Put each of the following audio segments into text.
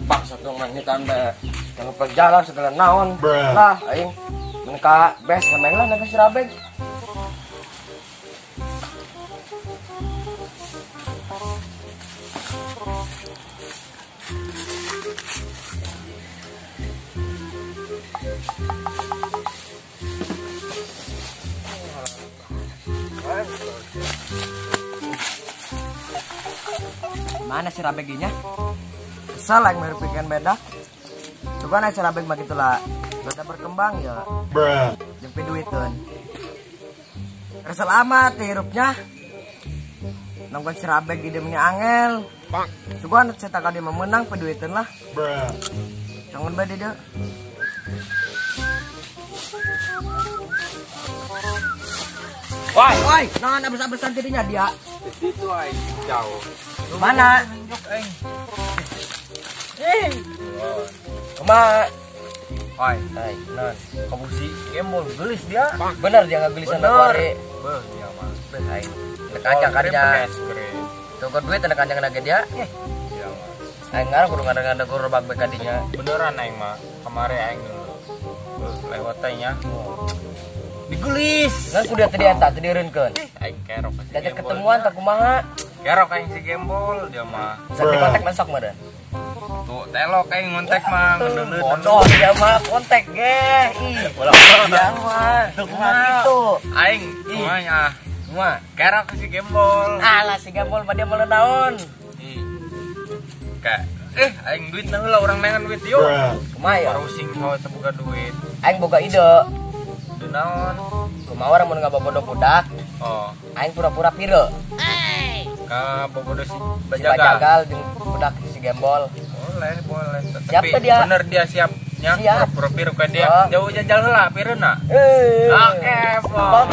Bangsa dong nang tanda yang perjalanan segala naon lah aing mun ka bes ngemeng lah nang si Rabeg. Mana si Rabeg-nya? Kesal aing mah pikiran beda. Coba naik si Rabeg mah gitulah. Rada berkembang ya. Jeung piduiteun. Kesel amat hirupnya. Nonggon si Rabeg di demnya angel. Coba anu cetak ka dia menang piduiteun lah. Jangan bae deui. Woi, woi, naon abes-abesan tidinya dia? Itu aing jauh. Mana? Kumaha? Oi, non. Kamu si gembol gelis dia. Bener dia nggak gelisan kuari. Beuh dia mah. Beuh aing. Nek kancang ka dia. Tunggu duit nek kancang lagi dia. Iya mah. Aing ngarang kudu ngada-ngada gerobak bae ka dinya. Beneran aing mah. Kamari aing lewat teh nya. Digelis. Kan kudu tadi eta tadi eureunkeun. Aing kerok si gembol. Ketemuan tak kumaha? Kerok aing si gembol dia mah. Sampai kontak masuk mah. Tuh telok aing ngontek mah ngedeuleun. Bodoh dia mah kontak ge. Ih, bola dia mah. Kumaha kitu? Aing kumaha nya? Kumaha? Kerok si gembol. Alah si gembol mah dia meuleuh naon? Ih. Kayak aing duit na heula urang neangan duit yuk. Kumaha ya? Parusing hawa teu boga duit. Aing boga ide. Ide naon? Kumaha urang mun ngabobodo budak? Oh. Aing pura-pura pire. Ka bobodo si Bajagal jeung budak si gembol. Boleh, boleh. Siap tapi dia. Bener dia siapnya pura-pura piru ka dia. Oh. Jauh jajal heula pireuna. Oke, po.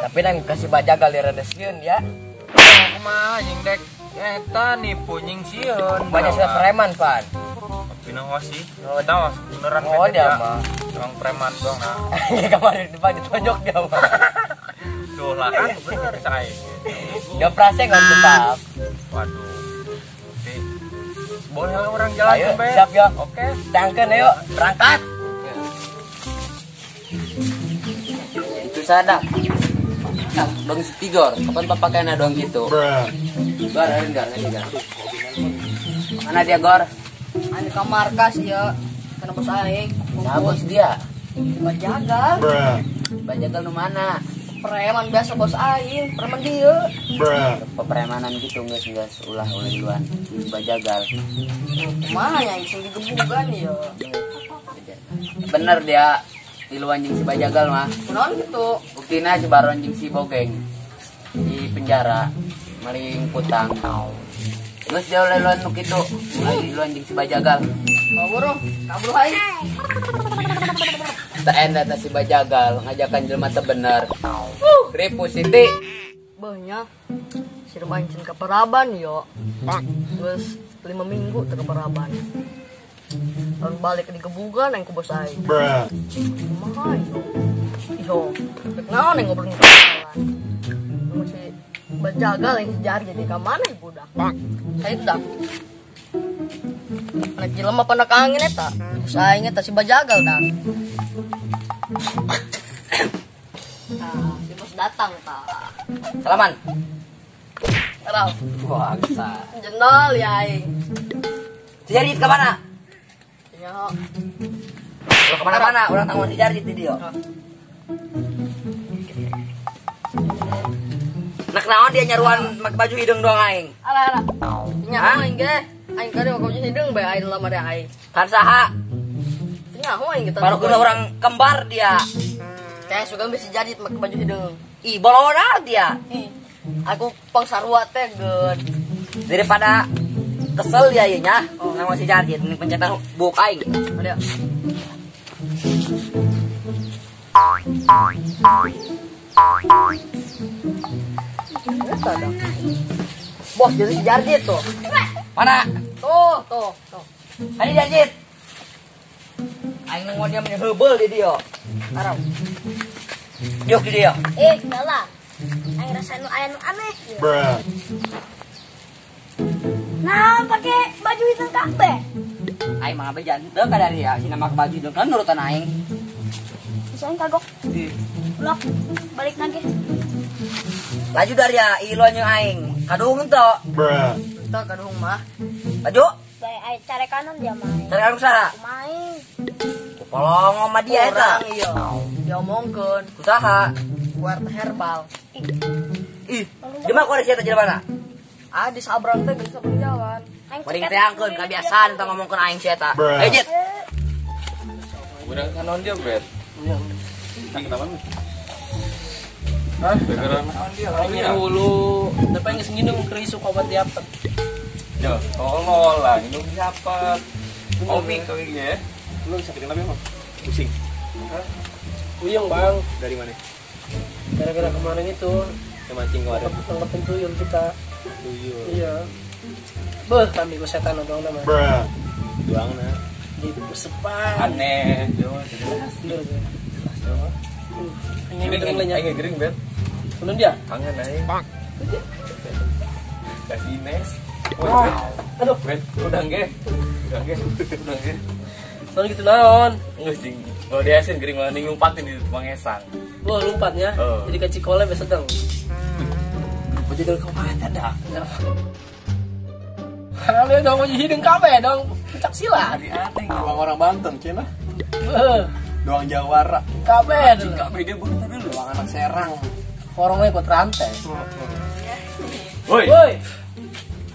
Tapi nang kasih Bajagal di rada sieun ya. Kumaha jeung dek eta nipu nying sieun. Banyak sih preman, Pan. Tapi nang sih. Eta beneran oh, dia mah. Emang preman doang nah. Kemarin di depan ditonjok dia mah. Tuh lah kan bener saya. Dia prase enggak tetap. Waduh. Boleh lah orang jalan. Ayo, siap ya. Oke. Tangkeun ayo, berangkat. Itu sadap. Dong Tigor, kapan papakaian dong gitu? Gor, hari enggak, enggak. Mana dia Gor? Anu ka markas ya. Kana bos aing. Nah, bos dia. Bajagal. Bajagal nu mana? Preman biasa bos aing, preman dia. Pepremanan gitu geus ulah ulah duluan. Bajagal. Kumaha nya sing digebugan ya. Bener dia tiluan jeung si Bajagal mah. Kunaon gitu? Buktina si Baron jeung si Bogeng di penjara maling kutang. Geus dia ulah nu kitu, ulah tiluan jeung si Bajagal. Kabur, kabur aing. Teu eta si Bajagal ngajakan jelema teu bener. Ripu Siti. Beuh nya. Si Remancin ka Paraban yo. Geus 5 minggu teu ka Paraban. Tahun balik digebugan aing ku bos aing. Kumaha yo? Yo, rek naon aing ngobrol ka jalan. Si Bajagal yang jari jadi ka mana ieu budak? Saya dah. Anak jelema panak angin eta. Bos aing eta si Bajagal dah. Nah, si bos datang ta. Salaman. Salam. Wah, bisa. Jenol ya aing. Si Jarit ke mana? Ya. Ulah kemana-mana, orang tanggung si Jarit di dia. Nak naon dia nyaruan make baju hideung doang aing. Alah alah. Nyaho aing ge. Aing kade make baju hideung bae aing lama deh aing. Kan saha? Nyaho aing kita. Baru kena orang kembar dia. Kayak sugan bisa jadi make baju hidung. Ih, bolona dia. Ih, aku pangsarua teh geun. Daripada kesel ya ieu nya, nang si Jarjit ini pencetan buk aing. Ada. Bos, jadi si Jarjit tuh. Mana? Tuh, tuh, tuh. Ini Jarjit. Aing mau dia menyeheubel di dia. Arau. Yuk di dia. Eh, kendala. Aing rasa nu aya nu aneh. Bruh. Nah, pakai baju hitam kabeh. Aing mah abe jangan teu ka dari ya, sina make baju hitam kan nurutan aing. Bisa aing kagok. Ulah, balik lagi. Laju dari ya, ilu anjing aing. Kadung henteu. Bruh. Henteu kadung mah. Laju. Bae aing cari kanan dia mah. Cari kanan usaha. Main. Polong sama dia eta. Iya. Diomongkeun. Usaha. Kuart herbal. Ih, di mana kuart eta jelema mana? Ah, di sabrang teh geus sabrang jalan. Mending teangkeun kebiasaan teh ngomongkeun aing si eta. Ayo, Jit. Urang kanon dia, Bet. Iya. Kenapa? Hah? Gara-gara naon dia? Aing hulu, tapi geus nginum keur isuk obat diapet. Ya, tolol lah, nginum diapet. Kopi kau ini ya. Lu sakit kenapa emang? Pusing. Hah? Puyeng, Bang. Dari mana? Gara-gara kemarin itu yang mancing kemarin. Nangkepin tuyul kita. Tuyul. Iya. Beuh, kami ku setan dong nama. Bruh. Doang nah. Di sepan. Aneh. Jelas. Jelas. Jelas. Gering, aing gering, Bet. Belum dia? Kangen aing. Kasih Ines. Aduh, Bet, udang ge. Udang ge, udang ge. Naon gitu naon? Geus jing. Kalau dia asin gering malah ngumpatin di Pangesang. Wah, lompatnya. Oh. Jadi ke Cikole besok dong. Baju ke mana dah? Kalian dong mau hidung kabeh dong. Pencak silat. Di aneh doang orang Banten cenah. Beuh, doang Jawara. Kabeh. Kabeh dia bukan dulu. Doang anak Serang. Orangnya buat rantai. Woi. Woi.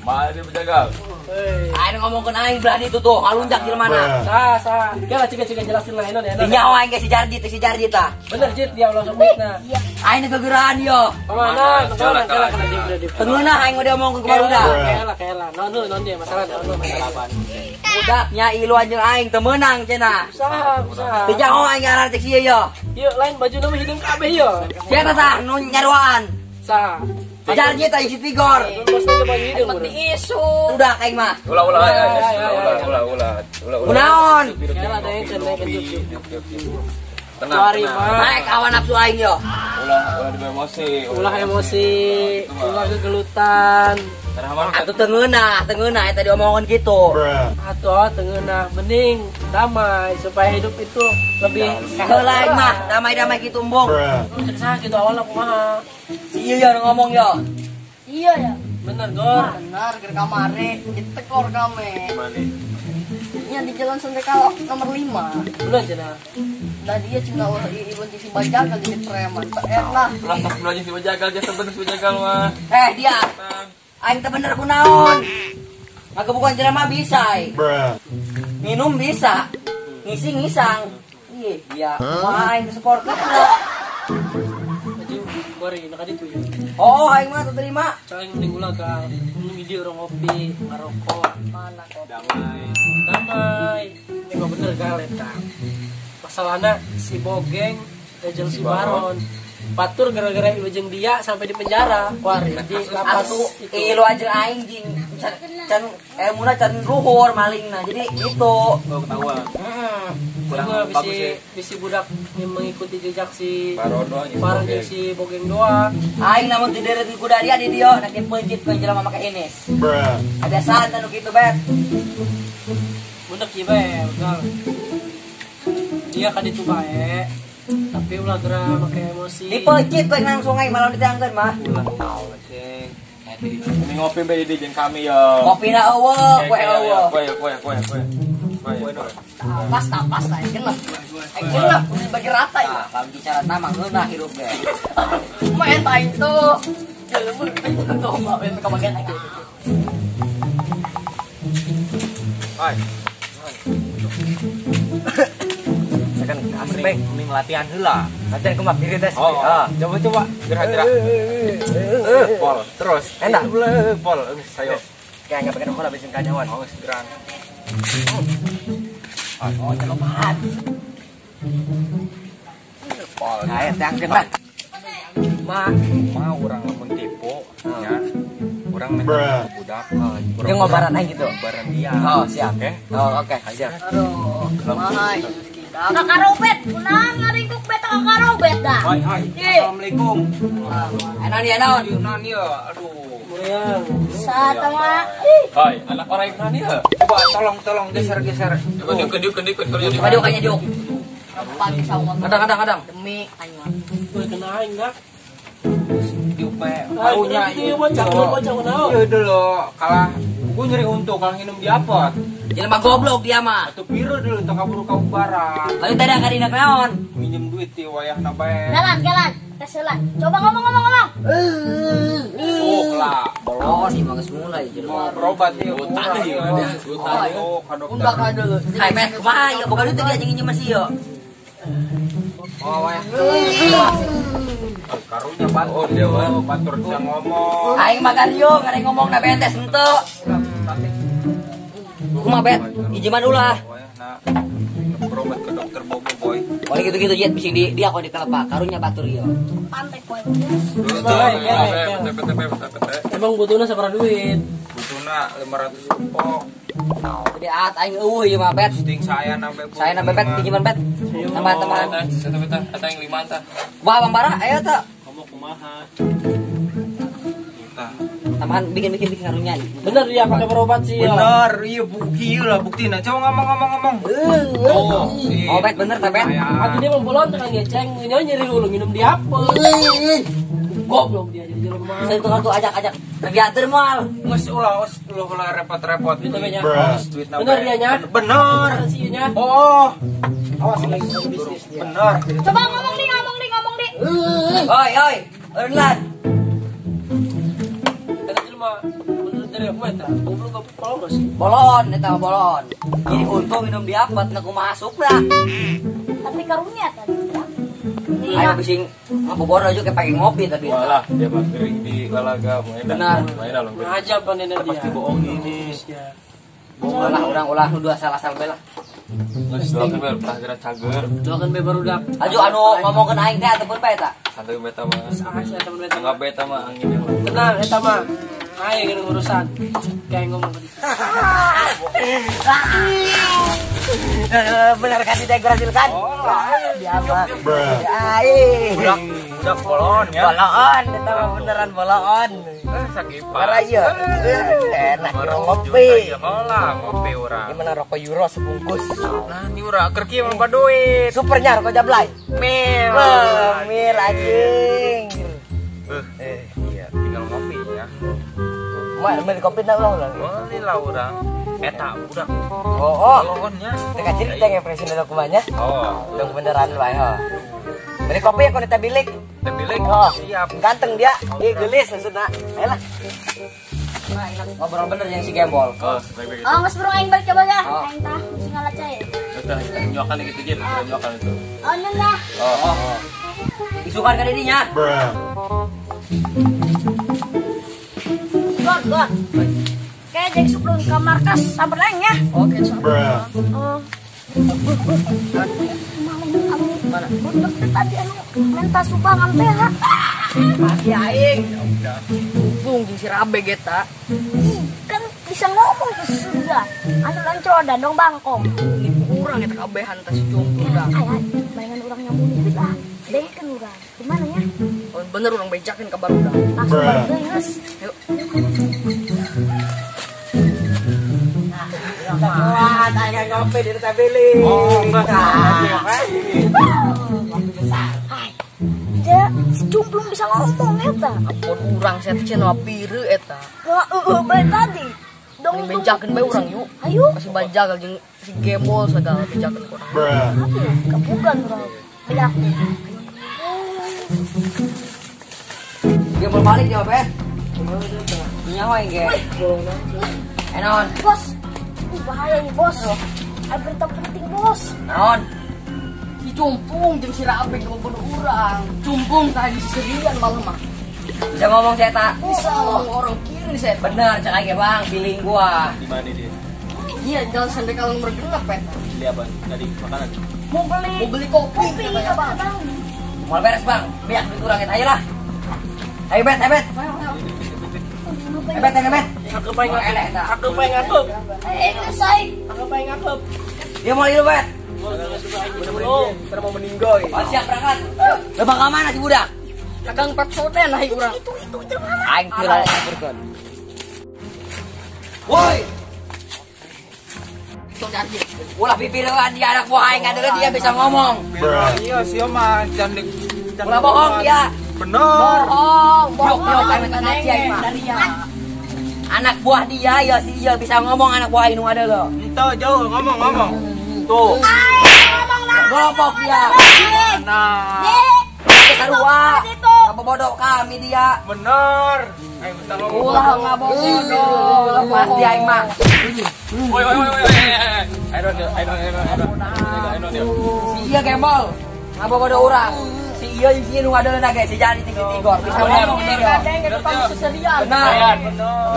Mari berjagal. Aing ngomongkeun aing belah ditu tuh, ngalunjak di mana? Sah, sah. Ya lah cika-cika jelasin lah Enon ya. Nyawa aing ke si Jarjit, si Jarjit tah. Bener Jit, dia langsung mitna. Aing kegeuraan yo. Kemana? Kemana? Kemana? Tengeunah aing udah omongkeun ke barudak. Kela, kela. Non dulu, non dia masalah non dulu masalah apaan. Budaknya ilu anjing aing teu meunang cenah. Usaha, usaha. Teu jaho aing ngaran cek sieu yo. Ieu lain baju nama hidung kabeh yo. Sia tah nu nyaruaan. Sah. Jarjit aing si Tigor. Penting isu. Udah aing mah. Ulah ulah ulah ulah ulah ulah. Kunaon? Kela dengekeun dengekeun. Tenang. Naik awan nafsu aing yo. Ulah ulah emosi. Ulah emosi, ulah kegelutan. Atuh tengeunah, tengeunah eta diomongkeun kitu. Atuh tengeunah mending damai supaya hidup itu lebih heula aing mah, damai-damai kitu embung. Cek saha kitu awalna kumaha? Si ieu yo ngomong yo. Iya ya. Bener, Gor. Bener, keur kamari ditekor kame. Nya di Jalan Sendekala nomor 5. Bener cenah. Nah dia cina ulah ibu si bajagal jadi preman. Enak. Ulah tos dulu si bajagal jasa bener si bajagal mah. Eh dia. Aing teh bener kunaon. Ngagebukan jelema bisa ai. Minum bisa. Ngising-ngisang. Ih, dia. Wah, aing supporter lah. Baju goreng nak ditu ya. Oh, aing mah terima. Aing mending ulah ka minum orang ngopi, ngarokok, mana kopi. Damai. Damai. Ini mah bener gal eta. Masalahna si Bogeng jeung si Baron. Batur gara-gara ieu jeung dia sampai di penjara. Wah, di lapas itu. Ilu aja aing jing can ilmuna can luhur malingna. Jadi gitu. Oh, ketahuan. Heeh. Kurang bisi bisi budak mengikuti jejak si Baron doang, Baron si Bogeng doang. Aing namun tidak ada kuda dia di dia nak pencit ku jelema make inis. Bruh. Kebiasaan tanu kitu bet. Budak ieu bae, betul. Dia kan itu bae. Tapi ulah gerak make emosi. Dipecit we nang sungai malam ditangkeun mah. Ulah ceng. Ini ngopi bae di jeung kami yo. Kopina eueuh, kue eueuh. Kue kue kue kue. Kue. Tapas tapas lah genep. Aing genep bagi rata ieu. Nah, kalau bicara nama ngeunah hirup ge. Main aing tuh. Jelema tuh main ka bagian aing. Hai. Kan asri Mending latihan heula. Latihan kumaha pirit teh. Oh, coba-coba gerak-gerak. Pol, terus. Enak. Pol, geus ayo. Kayak enggak pakai rokok habisin kanyawan. Oh, gerak. Oh, celopan. Pol. Nah, ya tangkeun lah. Mah urang lamun tipu nya. Urang minta budak. Dia ngobaran aing gitu. Ngobaran dia. Oh, siap. Oke. Oh, oke, siap. Aduh, kumaha ieu Kakak Robert, kunaon ngaringkuk beta Kakak Robert dah. Hai, hai. Assalamualaikum. Enak nih, enak. Naon ieu? Aduh. Muriang. Satama. Hai, anak orang naon ieu? Coba tolong geser-geser. Coba diuk. Coba diuk kayaknya diuk. Pagi saung. Kadang-kadang. Demi aing mah. Gue kena aing dah. Diuk bae. Karunya ieu bocah kunaon. Ieu dulu kalah gua nyeri untung kalah nginum di apot. Jelema goblok dia mah. Atuh piro dulu tong kaburu ka ubaran. Lalu tadi ka dina naon? Minjem duit ti wayahna bae. Jalan, keselan. Coba ngomong. Oh lah, bolon ieu mah geus mulai jelema. Berobat ieu. Utang ieu. Utang ka dokter. Hai bet, kumaha ieu boga duit teh dia jeung nginjem sih ieu. Oh wayah. Karunya batur dia batur bisa ngomong. Aing makan yo, ngareng ngomong na betes henteu. Kumaha bet? Ijiman ulah. Berobat ke dokter Bobo boy. Boleh gitu-gitu jet bising di dia kok dikelepak, karunya batur ieu. Pantai poe. Emang butuhna sabaraha duit? Butuhna 500 rupiah. Jadi at aing eueuh ieu mah bet. Sting saya nambe. Saya nambe bet pinjaman bet. Tambahan-tambahan. Satu beta, eta yang 5 tah. Wah, Bang Bara, ayo tah. Kamu kumaha? Tambahan bikin karunya. Bener dia pakai berobat sih. Bener, iya bukti lah buktina. Coba ngomong. Oh, oh bet bener tah bet. Atuh dia mau bolon tukang geceng, nyeri hulu minum di apa? Goblok dia jadi jelema. Saya tukang tuh ajak-ajak. Diatur moal. Geus ulah repot-repot. Bener dia nya. Bener. Oh. Awas lagi bisnis dia. Bener. Coba ngomong nih. Oi, oi, Erlan. Eta jelema bener dari aku eta. Goblok goblok sih. Bolon eta bolon. Jadi untung minum di apot na kumaha asupna. Tapi karunya tadi. Ayo bising ngabobor aja kayak pakai ngopi tadi. Walah, dia mah gering di lalaga main. Benar. Main lah. Ngajar panen dia. Pasti bohong ini. Ulah urang ulah nu dua salah-salah bae lah. Geus doakeun bae pernah geura cager. Doakeun bae barudak. Aju anu ngomongkeun aing teh ataupun bae eta. Santai bae eta mah. Asa Anggap bae eta mah angin. Tenang eta mah. Aing nu urusan. Kayak ngomong Benar kan tidak berhasil kan? Dia mah. Aing. Budak bolon ya. Bolon, eta mah beneran bolon. Sakipa. Parah ieu. Enak ngopi. Hola, ngopi urang. Gimana rokok euro sebungkus? Nah, ini urang keur kieu mah duit. Supernya rokok jablay. Mil. Mil anjing. Iya, tinggal ngopi ya. Mah, beli kopi dah ulah. Beli lah urang. Eta budak. Oh. Bolonnya. Teka cerita yang presiden dokumennya. Oh, dong beneran wae ho. Beli kopi ya kalau bilik. Teh bilik. Oh, siap. Ganteng dia. Ih, gelis maksudna. Ayolah. Nah, enak ngobrol bener yang si gembol. Oh, oh, geus burung aing balik coba ya. Aing tah mesti ngalaca ya. Udah, nyuakan gitu je, nyuakan itu. Oh, nyeun lah. Oh. Isukan ka dinya. Gor. Kayak jadi sebelum ke markas sabar aing ya. Oke, sok. Oh. Mana? Budak tadi anu minta sumbangan teh ha. Pasti aing. Hubung jeung si Rabeg eta. Kan bisa ngomong ke surga. Anu lanco dandong bangkong. Nipu urang eta kabehan teh si jomblo dah. Ay, bayangan urang nyambung duit lah. Dengekeun urang. Gimana ya? Oh, bener urang bejakeun ka barudak. Langsung balik deui geus. Yuk. Wah, aing ngopi di tabeli. Oh, enggak. Ngopi besar. Hai. Dia si cumplung bisa ngomong eta. Ampun urang saya teh cenah pireut eta. Heeh, bae tadi. Dong bejakeun bae urang yuk. Ayo. Masih bajagal jeung si gembol segala bejakeun urang. Aduh, kebukan urang. Beda. Gembol balik dia, Bet. Nyawa aing ge. Enon. Bos. Bahaya nih bos. Ada berita penting bos. Naon? Si Cumpung jeung si Rabek ngabobodo urang. Cumpung tadi seserian malah mah. Bisa ngomong saya tak? Bisa ngomong orang kiri saya. Bener, cek aja bang, feeling gua. Di mana dia? Iya, jalan sampai kalau nomor genep ya. Beli apa? Tadi makanan. Mau beli kopi katanya bang. Mau beres bang, biar duit urang eta aja lah. Ayo bet, ayo bet. Bet, ayo bet. Aku pengen aku pengen ngakup. Saya. Aku pengen ngakup. Dia mau ilu bet. Ntar mau meninggoy. Oh, siap berangkat. Lebang ke mana si budak? Kakang empat soten lah urang. Itu Aing teu layak campurkeun. Woi. Ulah pipireun dia anak buah aing ada dia bisa ngomong. Iya, sia mah candik. Ulah bohong dia. Bener. Bohong, bohong. Yok, aing minta aing mah. Anak buah dia ya si dia bisa ngomong anak buah aing nu ada lo. Ente jauh ngomong-ngomong. Tuh. Aing ngomong lah. Kelompok dia. Nah. Sarua. Apa bodoh kami dia. Bener. Aing minta ngomong. Ulah ngabodoh. Lepas dia aing mah. Woi woi woi woi. I don't. Si iya gembol. Ngabodoh urang. Si iya jeung si nu ngadeuleuh ge si jadi tinggi tigor. Bisa ngomong bener. Benar. Benar.